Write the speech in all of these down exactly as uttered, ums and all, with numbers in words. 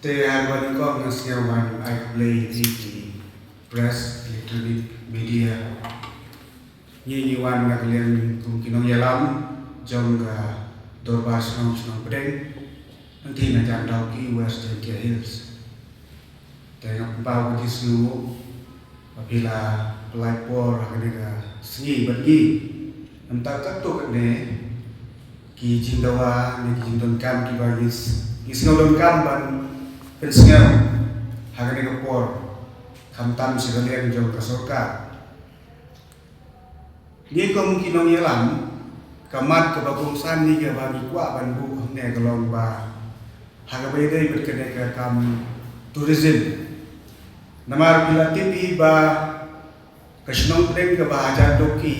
Te ha kaba nyngkong nga sngew ban ai khublei ïa ki press, electronic media. Ngi ngi wan na ka liang kum ki nongïalam jong ka Dorbar Shnong Shnong Pdeng, hangtei na Jandauki, West Jaintia Hills. Te nga pynpaw ka jingsngew ba phi la pynlait por ha kane ka sngi bad ngi. Namar katto katne ki jingdawa ne ki jingdonkam kiba ngi s-, ngi sngew donkam ban pynsngew ha kane ka por, khamtam sha ka liang jong ka sorkar. Ngi kum ki nongïalam, ka mat kaba kongsan ngi kaba ngi kwah ban buh hangne ka long ba ha kaba ïadei bad kane ka kam tourism. Namar phi la tip hi ba ka shnong Pdeng kaba ha Jandauki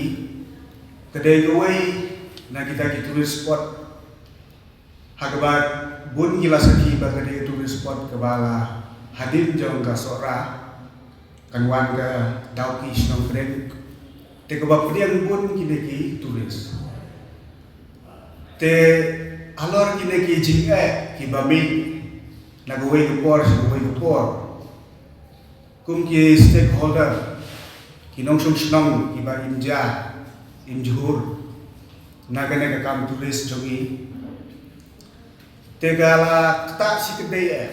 ka dei kawei na kita ki tourist spot ha kaba bun ngi la sakhi ba ka dei tourist spot kaba la hadien jong ka Sohra kan wan ka Dauki shnong Pdeng. Te kaba pdiang bun kine ki tourist. Te halor kine ki jingeh kiba mih na kawei ka por sha kawei ka por, kum ki stakeholder, ki nongshong shnong kiba im ja im jhur na kane ka kam tourist jong ngi, te ka la ktah shi kyndei eh.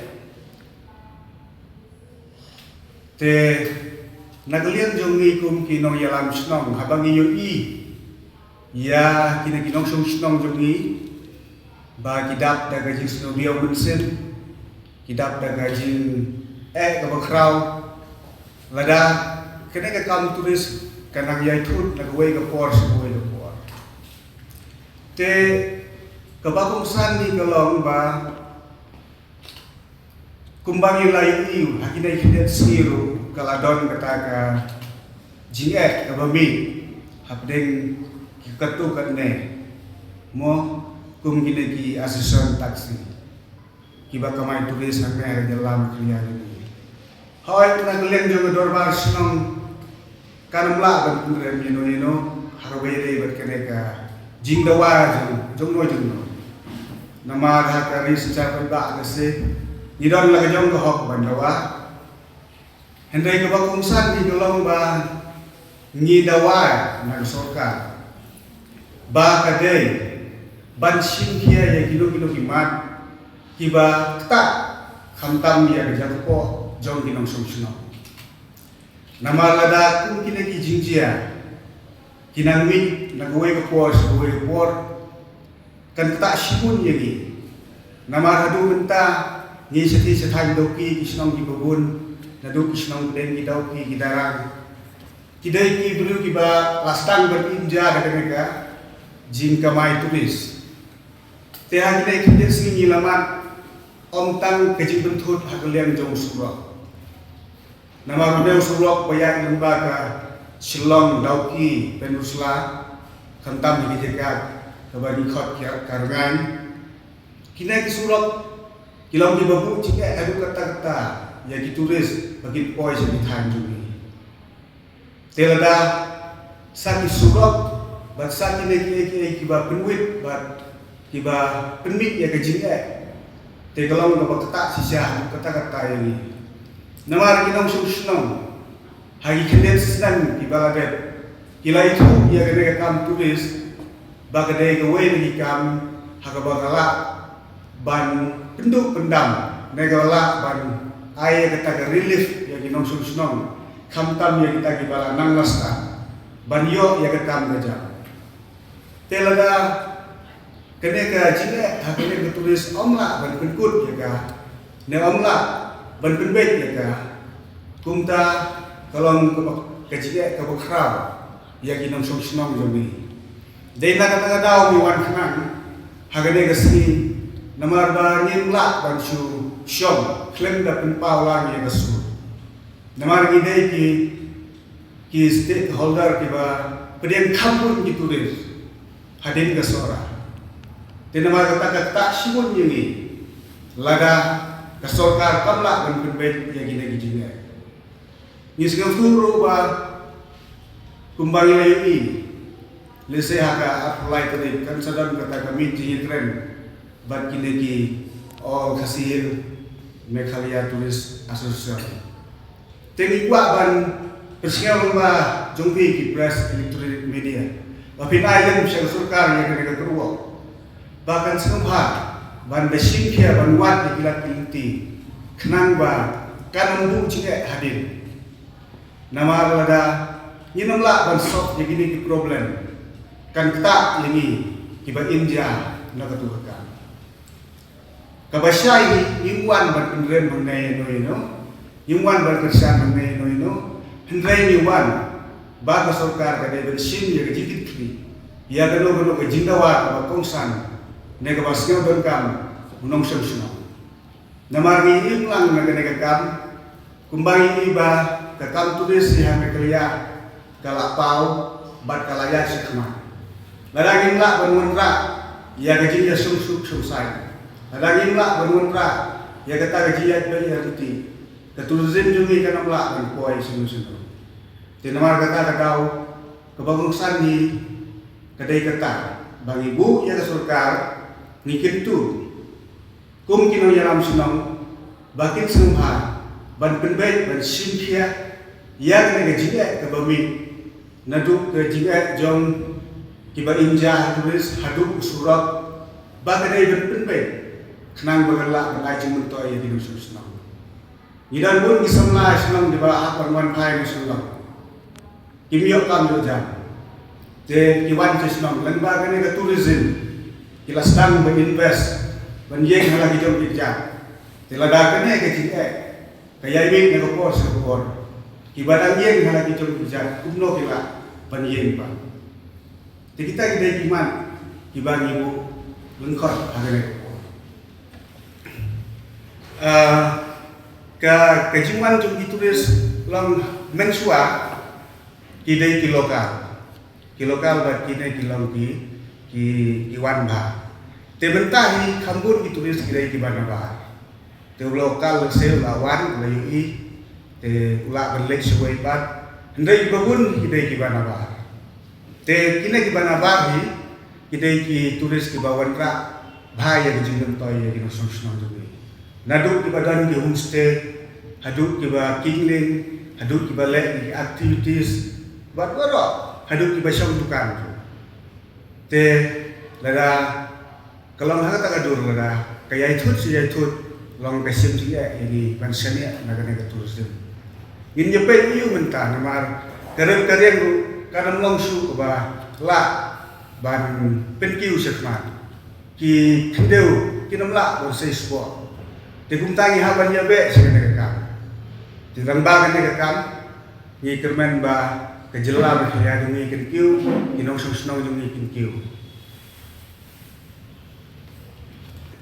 Te na ka liang jong ngi kum ki nongïalam shnong, haba ngi ïohi ïa kine ki nongshong shnong jong ngi ba ki dap da ka jingsngewdiaw mynsiem, ki dap da ka jingeh kaba khraw, lada kane ka kam tourist ka nang ïai thut na kawei ka por sha kawei ka por. Te kaba kongsan ngi ka long ba kumba ngi la ïohi ha kine ki khyndiat sngi ruh ka la don kata ka jingeh kaba mih hapdeng ki katto katne, mo, kum kine ki association taxi kiba kamai tourist hangne ha ka jylla Meghalaya jong ngi. Hooid, na ka liang jong ka dorbar shnong kan ym lah ban pynrem ïano ïano ha kaba ïadei bad kane ka jingdawa jong jongno jongno. Namar ha ka ri synshar paidbah ka se ngi don la ka jong ka hok ban dawa. Hynrei kaba kongsan ngi ka long ba ngi dawa na ka sorkar ba ka dei ban shim khia ïa kino kino ki mat kiba ktah, khamtam ïa ka jaka poh jong ki nongshong shnong. Namar lada kum kine ki jingjia ki nang mih na kawei ka por sha kawei ka por, kan ktah shibun ïa ngi. Namar haduh mynta ngi shathie shathaiñ Dawki, ki shnong kiba bun, naduh ki shnong Pdeng, ki Dawki, ki Darrang, ki dei ki briew kiba la sdang ban im ja da kane ka jingkamai tourist. Te ha kine ki khyndiat sngi ngi la mad ym tang ka jingpynthut ha ka liang jong u surok. Namar une u surok ba ïaid lyngba ka Shillong, Dawki, Pynursla, khamtam ïa ki jaka kaba ngi khot ka, ka Rngaiñ. Kine ki surok ki long kiba buh jingeh haduh katta katta ïa ki tourist ba kin poi sha ki thaiñ jong ngi. Te lada sa ki surok bad sa kine kiei kiei kiba pynwit bad kiba pynmih ïa ka jingeh, te ka long kaba ktah shisha katta katta ïa ngi. Namar ki nongshong shnong ha ki khyndiat snem kiba la dep ki la ïathuh ïa kane ka kam tourist ba ka dei kawei na ki kam ha kaba ka lah ban pynduh pyndam, ne ka lah ban ai ïa kata ka relief ïa ki nongshong shnong, khamtam ïa kita kiba la nang la sdang ban ïoh ïa ka kam ka jam. Te lada kane ka jingeh ha kane ka tourist ym lah ban pynkut ïa ka, ne ym lah ban pynbeit ïa ka, kumta ka long kaba, ka jingeh kaba khraw ïa ki nongshong shnong jong ngi. Dei na kata ka daw ngi wan khnang ha kane ka sngi, namar ba ngim lah ban shu shong khlem da pynpaw lang ïa ka sur. Namar ngi dei ki, ki stakeholder kiba pdiang kham bun ki tourist hadien ka Sohra. Te namar kata ka ktah shibun ïa ngi lada ka sorkar kam lah ban pynbeit ïa kine ki jingeh. Ngi sngewthuh ruh ba kumba ngi la ïohi, lehse ha ka arphew lai tarik kan sa don kata ka miet jingïakren bad kine ki All Khasi Hills Meghalaya Tourist Association. Te ngi kwah ban pynsngew lyngba jong phi ki press, electronic media, ba phin ai lem sha ka sorkar ïa kane ka kyrwoh ba kan sngewbha ban da shim khia ban wad ïa ki lad ki lynti, khnang ba kan ym buh jingeh hadien. Namar lada ngin ym lah ban solve ïa kine ki problem, kan ktah ïa ngi kiba im ja na katu ka kam. Kaba shai hi, ngim wan ban pynrem hangne ïano ïano, ngim wan ban kyrshan hangne ïano ïano, hynrei ngi wan ba ka sorkar ka dei ban shim ïa ka jingkitkhlieh ïa kano kano ka jingdawa kaba kongsan ne kaba sngewdonkam u nongshong shnong. Namar ngi im lang na kane ka kam, kumba ngi i ba ka kam tourist ha Meghalaya ka la paw bad ka la ïaid shakhmat. Lada ngim lah ban wanrah ïa ka jingïashongsuk shongsaiñ, lada ngim lah ban wanrah ïa kata ka jingïaid beit ïaid lynti, ka tourism jong ngi kan ym lah ban poi shano shano. Te namar kata ka daw kaba kongsan hi ka dei kata ba ngi buh ïa ka sorkar, ngi kyntu kum ki nongïalam shnong ba kin sngewbha ban pynbeit ban shim khia ïa kane ka jingeh kaba mih, naduh ka jingeh jong kiba im ja ha tourist haduh u surok, ba ka dei ban pynbeit khnang ba kan lah ban ai jingmyntoi ïa ki nongshong shnong. Ngi don bun ki samla shnong kiba hap ban wan phai na Shillong. Kim ïoh kam ïoh jam. Te ki wan sha shnong lyngba kane ka tourism, ki la sdang ban invest, ban ïeng ha la ki jong ki kjat. Te lada kane ka jingeh ka ïai mih na ka por sha ka por, kiba dang ïeng ha la ki jong ki kjat kumno ki lah ban ïeng pat? Te kita ki dei ki mat kiba ngi buh lyngkot ha kane ka por. Ah, ka, ka jingwan jong ki tourist long mynshuwa ki dei ki local. Ki local bad kine ki long ki, ki, ki wan bha. Te mynta hi kham bun ki tourist ki dei kiba na bar. Te u local lehse u la wan, u la ïohi, te u lah ban leit shawei pat. Hynrei kiba bun ki dei kiba na bar. Te kine kiba na bar hi ki dei ki tourist kiba wanrah bha ïa ki jingmyntoi ïa ki nongshong shnong jong ngi. Naduh kiba don ki homestay, haduh kiba kingling, haduh kiba leh ki activities, bad baroh haduh kiba shong dukan. Te lada ka long ha kata ka dur, lada ka ïai thut shi ïai thut, long ka shim jingeh ïa ngi ban shaniah na kane ka tourism. Ngin ïa peit ïa u mynta namar ka rit ka riang ruh kan ym long shuh kaba lah ban pynkiew shakhmat. Ki khyndew kin ym lah ban sei sport. Te kumta ngi hap ban ïa beh sha kane ka kam. Te tang ba kane ka kam, ngi kyrmen ba ka jylla Meghalaya jong ngi kan kiew, ki nongshong shnong jong ngi kin kiew.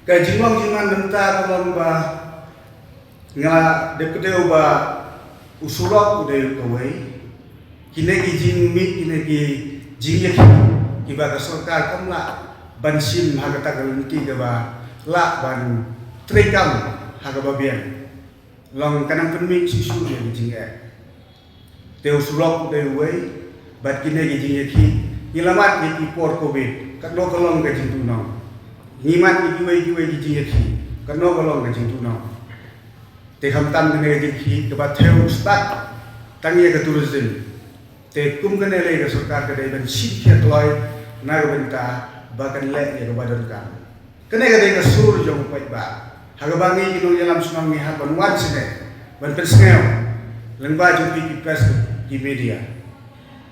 Ka jinglong jingman mynta ka long ba nga dep kdew ba u surok u dei kawei. Kine ki jingmih, kine ki jingïakhih kiba ka sorkar kam lah ban shim ha kata ka lynti kaba lah ban treikam ha kaba biang. Long ka nang pynmih shuh shuh ïa ki jingeh. Te u surok u dei uwei, bad kine ki jingïakhih, ngi la mad ïa ki por covid, katno ka long ka jingduhnong. Ngi mad ïa kiwei kiwei ki jingïakhih, katno ka long ka jingduhnong. Te khamtam kane ka jingkhih kaba thew stad tang ïa ka tourism. Te kum kane lei ka sorkar ka dei ban shim khia kloi na ka bynta ba kan leh ïa kaba donkam. Kane ka dei ka sur jong u paidbah. Ha kaba ngi ki nongïalam shnong ngi hap ban wan shane ban pynsngew lyngba jong phi ki press, ki media,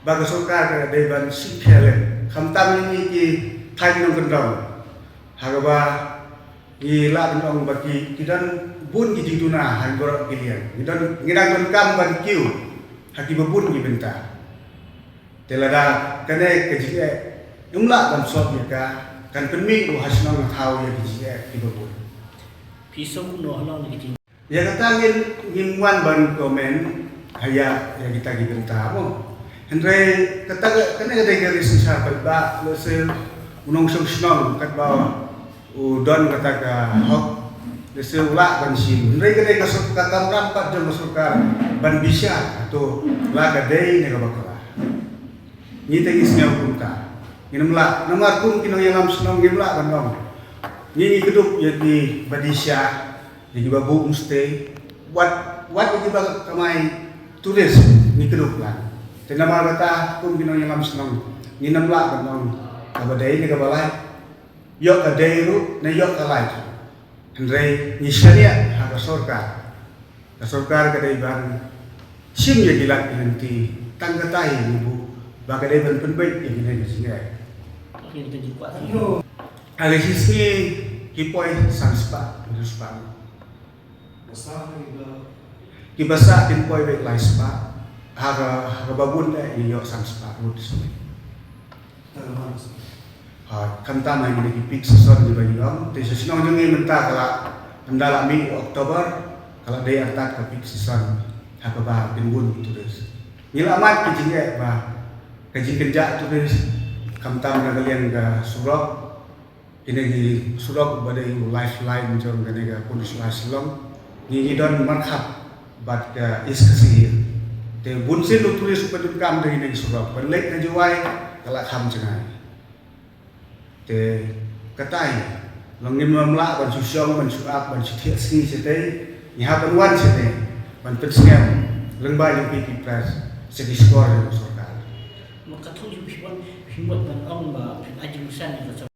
ba ka sorkar ka dei ban shim khia lem, khamtam ïa ngi ki thaiñ nongkyndong. Ha kaba ngi lah ban ong ba ki, ki don bun ki jingduna ha baroh ki liang. Ngi don, ngi dang donkam ban kiew ha kiba bun ki bynta. Te lada kane ka jingeh ym lah ban sop ïa ka, kan pynmih ruh ha shnong ha thaw ïa ki jingeh kiba bun. Phi sngewbha kumno halor kane ka jing- Ïa kata ngin, ngim wan ban comment ha ïa, ïa kita ki bynta mo. Hynrei kata ka, kane ka dei ka ri synshar paidbah, lehse u nongshong shnong katba u don kata ka hok, lehse u lah ban shim. Hynrei ka dei ka sor-, ka kamram pat jong ka sorkar ban bishar, hato la ka dei ne kaba kylla. Ngi te ngi sngew kumta. Ngim lah, namar kum ki nongïalam shnong ngim lah ban ong. Ngi, ngi kdup ïa ki ba dei sha, Ïa kiba buh homestay, wat, wat ïa kiba kamai tourist ngi kdup lang. Te namar kata kum ki nongïalam shnong ngim lah ban ong kaba dei ne kaba lai. Ïoh ka dei ruh ne ïoh ka lai ruh. Hynrei ngi shaniah ha ka sorkar. Ka sorkar ka dei ban shim ïa ki lad ki lynti tang katai ngi buh ba ka dei ban pynbeit ïa kine ki jingeh. Ha ka shi sngi ki poi san spah, hynriew spah. Ki basa kin poi beit lai spah. Ha ka, ha kaba bun eh ngi ïoh san spah ruh. Ha, khamtam ha kine ki peak season kiba ngi ong. Te sha shnong jong ngi mynta ka la, ynda la mih u October ka la dei artat ka peak season ha kaba kin bun tourist. Ngi la mad ki jingeh ba ka jingkynjah tourist, khamtam na ka liang ka surok. Kine ki surok ba dei u lifeline jong kane ka Peninsula Shillong. Ngi, ngi don markhap bad ka East Khasi Hills. Te bunsien u tourist u pyndonkam da kine ki surok. Ban leit na Jowai ka la kham jngai. Te katai, long ngim lah ban shu shong, ban shu ap, ban shu thiah sngi shatei. Ngi hap ban wan shatei ban pynsngem lyngba jong phi ki press sha ki shkor jong ka sorkar. Ma ka thong ju phi wan, phi mut ban ong ba phin ai jingsan ïa ka